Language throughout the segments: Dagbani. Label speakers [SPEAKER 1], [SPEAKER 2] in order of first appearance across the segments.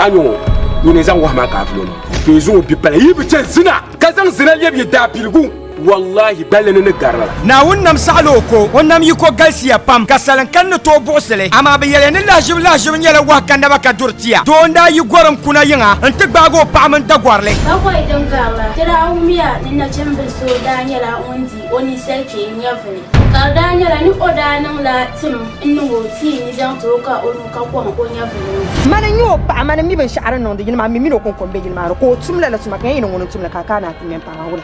[SPEAKER 1] A ni ŋɔ nyini n-zaŋ wahu maa ka a vuli o maa, to yi zaŋ o bipala yi bi chɛ zina, ka zaŋ zina lɛbi yi daabiligu, wallahi balli ni ni gari ba la.
[SPEAKER 2] Naawuni nam saɣila o ko, o nam yiko galisiya pam, ka salim kani ni tooi buɣisi li. Amaa bɛ yɛliya ni lahiʒibu lahiʒibu nyɛla wahu ka naba ka duri tia. Doo n-daa yi gɔrim kuna yiŋa nti gbaagi o paɣa mini dagɔrili.
[SPEAKER 3] Bakɔi din garila, ti daa wumiya ni nachimbil so daa nyɛla ŋun di o ninsal kpee nyɛvili, ka di daa nyɛla ni o daa niŋla tim n-niŋ o tia ni zaŋ ti o ka o nyu ka kɔŋ o nyɛvili ŋɔ.
[SPEAKER 4] Mani n-nyɛ o paɣa, mani m-mi binshɛɣu din niŋdi yini maa, m mi mini o kɔŋko m-be yili maa ni, ka o tum lala tuma, ka n yɛn niŋ ŋuni n-tum li ka a kana ti ŋme m-paɣa maa wula?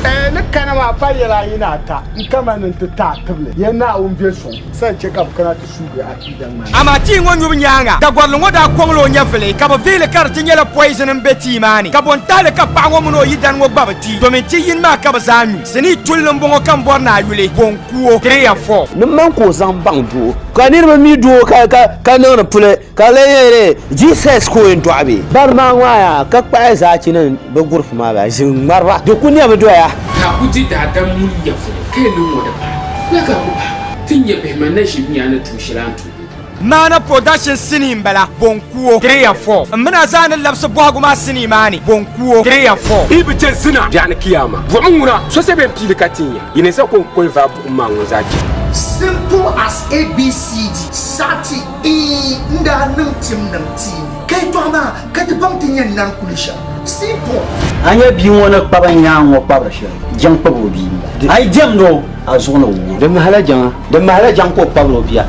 [SPEAKER 5] Ɛɛ ni kana maa pa yɛla ayi ni ata n-kama ni nti ti a tibili ya Naawuni be suŋ sa n-chɛ ka bɛ kana ti suugi akiida ŋmani.
[SPEAKER 2] Amaa tia ŋɔ nyubu nyaaŋa, dagɔrili ŋɔ daa kɔŋla o nyɛvili, ka bɛ vihi li ka di ti nyɛla poison m-be tia maa ni, ka bo n-tahi li ka paɣa ŋɔ mini o yidana ŋɔ gba bi ti, domin ti yini maa ka bɛ zaa nyu. Sinii tulli m-bɔŋɔ ka m bɔri ni a yuli, bo n-ku o. 3 and 4.
[SPEAKER 6] Ni man ka o zaŋ baŋ doo, ka niriba mi doo ka niŋdi puli, ka lee yɛli Jesus ka o yɛn dɔɣi bee? Bari maa ŋmaaya ka kpahi zaachi ni bɛ gurifu maa baa ʒi ŋ-ŋmari ba, di ku nɛmi doya.
[SPEAKER 1] Ka a ku di daadam ŋun nyɛvili ka yi niŋ ŋɔ di paai la ka a ku paai ba. Ti nya bihi man na ʒi m-mi a ni tuun shɛli a ni tuui ŋɔ.
[SPEAKER 2] Maana Production sinii m-bala, bo n-ku o. 3 and 4. M mini a zaa ni labisi bɔhigu maa sinii maa ni, bo n-ku o.
[SPEAKER 1] 3 and 4. Yi bi chɛ zina biɛɣuni kiyama, buɣim ŋuna so sɛ bɛn piili ka tin ya, yi ni sa ko n-koli vaai buɣim maa ŋun zaa chɛ.
[SPEAKER 7] Simple as ABCD, saɣiti Iin, n daa niŋ tim niŋ ti ni ka yɛtɔɣa maa ka ti baŋ ti ni yɛn nani kuli shɛm. Simple.
[SPEAKER 8] A nya bia ŋɔ ni kpabi n nyaaŋ ŋɔ kpabiri shɛli, jaŋ kpabi o bia m-bala. A yi diɛmdi o, a zuɣu ni wuɣi.
[SPEAKER 6] Di mahila jaŋa, di mahila jaŋ ka o kpabiri o bia.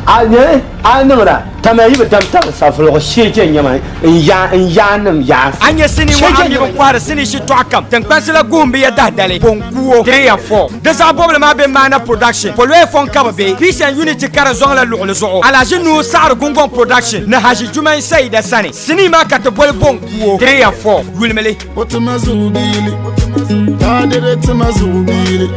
[SPEAKER 6] A nya a ni niŋda, tama yi bi dam tabili savuligu shee je n-nyɛ ma n yaa n yaannim yaansi.
[SPEAKER 2] A nya sinii ŋɔ a mi bi kɔhiri sinii shitɔɣu kam, tiŋkpansi la guhim bi ya dahidali, bo n-ku o. 3 and 4. Di zaɣ bɔbili maa be Maana Production, Poloya fɔŋ ka bɛ be, Peace and Unity ka di zɔŋ la luɣili zuɣu, Alhaji Nuhu Saɣiri Gungɔŋ Production ni Haji Jumain Saida sani. Sinii maa ka ti boli bo n-ku o. 3 and 4. Yulimi li.
[SPEAKER 9] O tima zuɣu biili, daa dede tima zuɣu biili.